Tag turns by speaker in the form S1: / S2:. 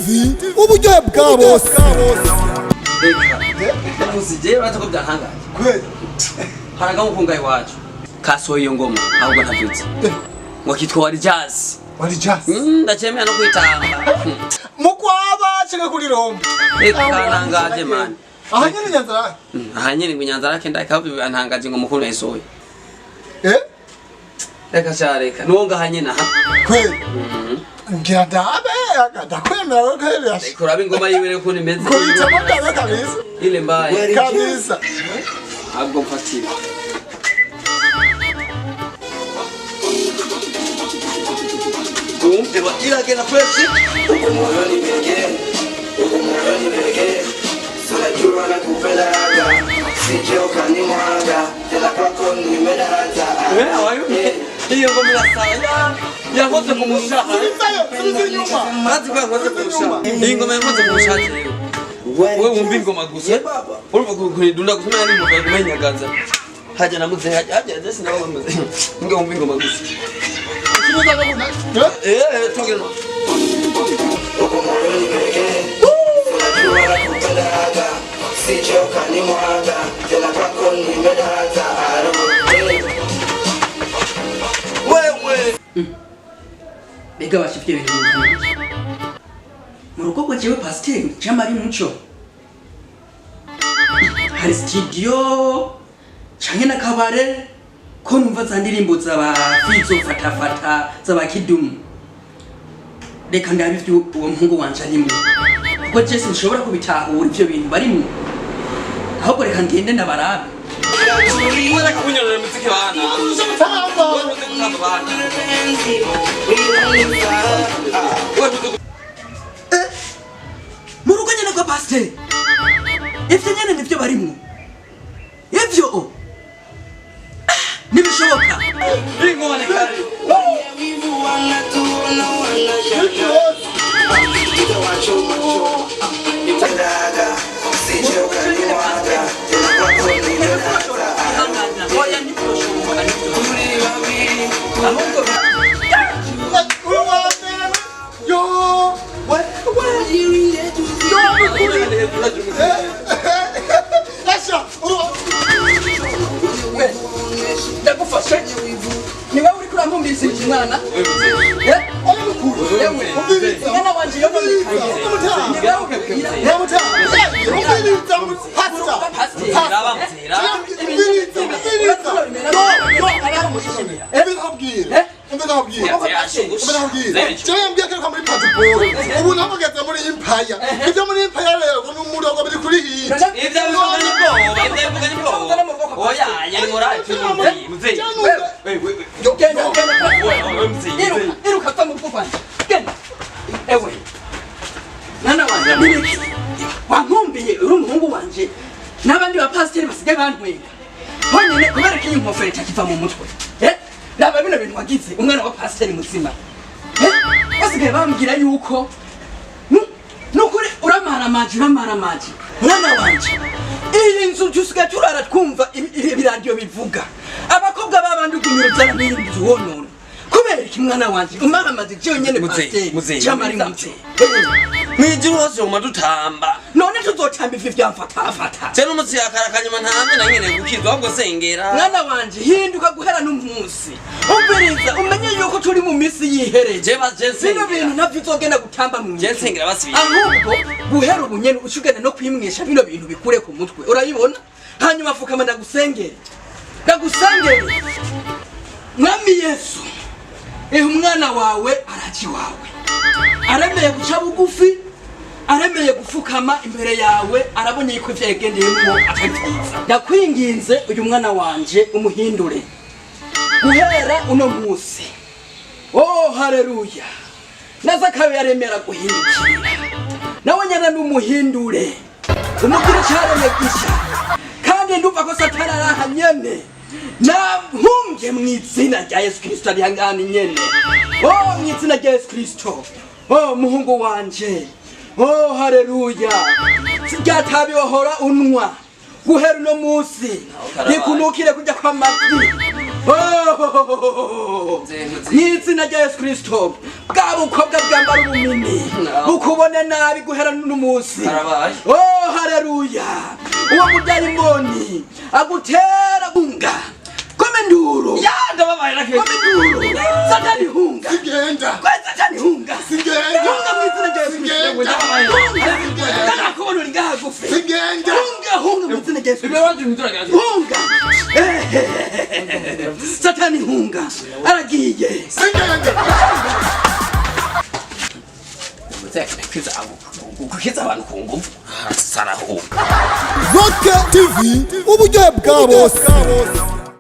S1: TV, uburyohe bwa bose.
S2: Reka uzi, urazi ko byantangaje.
S1: Kweli.
S2: Hari agahugu iwacu kasohoye iyo ngoma, ahubwo ntavyutse ngo kitwa Wari Jazz.
S1: Wari Jazz.
S2: Ndacemera no kwitamba.
S1: Mukwaba canke kuri Roma?
S2: Reka, kantangaje, man.
S1: Aha nyene Nyanza.
S2: Aha nyene ngo Nyanza Rake, ndakabyo antangaje ngo mukuru yasohoye. Reka sha, reka nuwo ngaha nyene aha.
S1: Kweli. Ngira ndabe, ndakwemera ko kweli.
S2: Reka urabe ingoma yiwe rero ukuntu imeze.
S1: Kuitamo ndabe kabisa.
S2: Ile mbaye.
S1: Kabisa.
S2: Ahubwo mfatira. Umve, iragenda fresh.
S3: Uko moyoni pekee, uko moyoni pekee, sinajua nakupendaga, sije ukanimwaga, tena kwako nimedata.
S2: Iyo ngoma irasaba yakoze ku mushaha.
S1: Subizayo, subiza inyuma.
S2: Mazi ko yakoze ku mushaha. Iyi ngoma yakoze ku mushaha rero. Wewe wumva ingoma gusa. Urumva kuidunda gusa nani mu kumenyagaza. Haja namuze haja haja jesi nawe muze. Nge wumva ingoma gusa.
S1: Subiza kabuna.
S2: Eh eh togeno.
S3: Uko moyoni pekee, sinajua nakupendaga, sije ukanimwaga, tena kwako nimedata. Aro, eh.
S2: Wewe.
S4: Mbega bashifite ibintu byinshi mu rugo rwa jewe pasiteri Jamari Muco, hari studio canke n'akabare ko numva za ndirimbo z'aba Fizo fatafata z'aba Kidumu. Reka ndabe ivyo uwo muhungu wanje arimwo, kuko je sinshobora kubitahura ivyo bintu barimwo. Ahubwo reka ngende ndabarabe.
S2: Wewe kunyorera muziki bana.
S1: Tamba.
S2: Wewe kutamba bana. Wewe.
S4: Mu rugo nyene kwa pasiteri ivyo nyene nivyo barimwo ivyo. Ah, ntibishoboka.
S2: Iyi ngoma ni kali.
S3: Wivu wanatuona wanashangaa, nitapendaga, sije ukanimwaga, tena kwako nimedata.
S4: Oya, ntibyoshoboka, ntibyoshoboka. Ahubwo
S1: Uri wa mbere. Yo. We we. Yo, nukuri. Asha, uri wa
S4: We, ndagufashe. Ni wowe uriko urampumbisha umwana? Eh?
S1: Oya, nukuri.
S4: Yewe,
S1: Umviriza.
S4: umwana wanje yononekaye. Ni wewe ubwira.
S1: Umviriza, pastor.
S4: Pastor.
S2: Raba mzira.
S1: Umviriza, umviriza. Yo, yo, umviriza nkubwire. Umviriza nkubwire. Umviriza nkubwire. Jewe mbwiye ko muri pasiporo. Ubu namugeze muri Empire. Ibyo muri Empire rero ngo ni umurongo biri kuri hit.
S2: Ivyo bivuga ni bwoba, ivyo bivuga ni bwoba. Oya, yari morale muzeyi. Wewe wewe.
S4: Genda, genda.
S2: Wewe muzeyi.
S4: Iruka, iruka, va mu rugo rwanje. Genda. Ewe mwana wanje, nibiki wankumbiye? Uri umuhungu wanje n'abandi bapasiteri basigaye bantwenga honyine kubera ko iyi nkofero itakiva mu mutwe. Eh, raba bino bintu wagize umwana wa pasiteri muzima. Eh, basigaye bambwira yuko nukuri uramaramaje, uramaramaje mwana wanje. Iyi nzu tusigaye turara twumva ibiradiyo bivuga abakobwa b'abandi, ugumira uzana n'iyi nzu wonona. Kubera iki, mwana wanje, umaramaje jewe nyene?
S2: Muzeyi,
S4: Pasiteri
S2: muzeyi.
S4: Jamari Muzeyi.
S2: Mwijuru hose uma dutamba.
S4: None tuzotamba ivi vyamfatafata?
S2: Je n'umutsi yakara kanyuma ntambe na nyene gukizwa, ahubwo sengera.
S4: Mwana wanje, hinduka guhera n'umunsi. Umviriza, umenye yuko turi mu misi yihereje.
S2: Je ba je
S4: Bino
S2: sengera.
S4: bintu navyo uzogenda gutamba mu
S2: Je
S4: ijuru.
S2: nsengera basibiye.
S4: Ahubwo guhera ubu nyene uca ugenda no kwimwisha bino bintu bikure ku mutwe, urabibona? Hanyuma fukama ndagusengere, ndagusengere. Mwami Yesu, ehe umwana wawe araji wawe, aremeye guca bugufi, aremeye gufukama imbere yawe, arabonye yuko ivyo yagendeyemwo atari vyiza. Ndakwinginze, uyu mwana wanje umuhindure guhera uno munsi. Oh, haleluya! Na Zakayo yaremera guhindukira, nawe nyana numuhindure, umugire cyaremye gisha. Kandi ndumva ko Satani araha nyene. Nahumbye mu izina rya Yesu Kristo, ari hangani nyene. Oh, mu izina rya Yesu Kristo. Oh, muhungu wanje, oh, haleluya! Rya tabi wahora unwa, guhera uno munsi rikunukire kujya kw'amavi. Oh! Mw'izina rya Yesu Kristo, bwa bukobwa bwambara ubumini bukubone nabi guhera n'umunsi.
S2: Harabaye.
S4: Oh, haleluya! Uwo mudayimoni agutera bunga kome nduru.
S2: Ya, ndababaye na
S4: Kome nduru. Satani hunga.
S1: Sigenda.
S4: Kwe Satani hunga.
S1: Sigenda.
S4: Hunga mw'izina rya Yesu Kristo.
S1: Sigenda.
S4: Hunga. Ndakubona uri ngaha gufe.
S1: Sigenda.
S4: Hunga, hunga mw'izina rya Yesu
S2: Ibyo
S4: Kristo.
S2: waje ntituragira.
S4: Hunga. Satani hunga, aragiye.
S1: Sigenda.
S2: Gukiza abantu ku ngufu sarahunga.
S1: Rock TV, uburyohe bwa bose.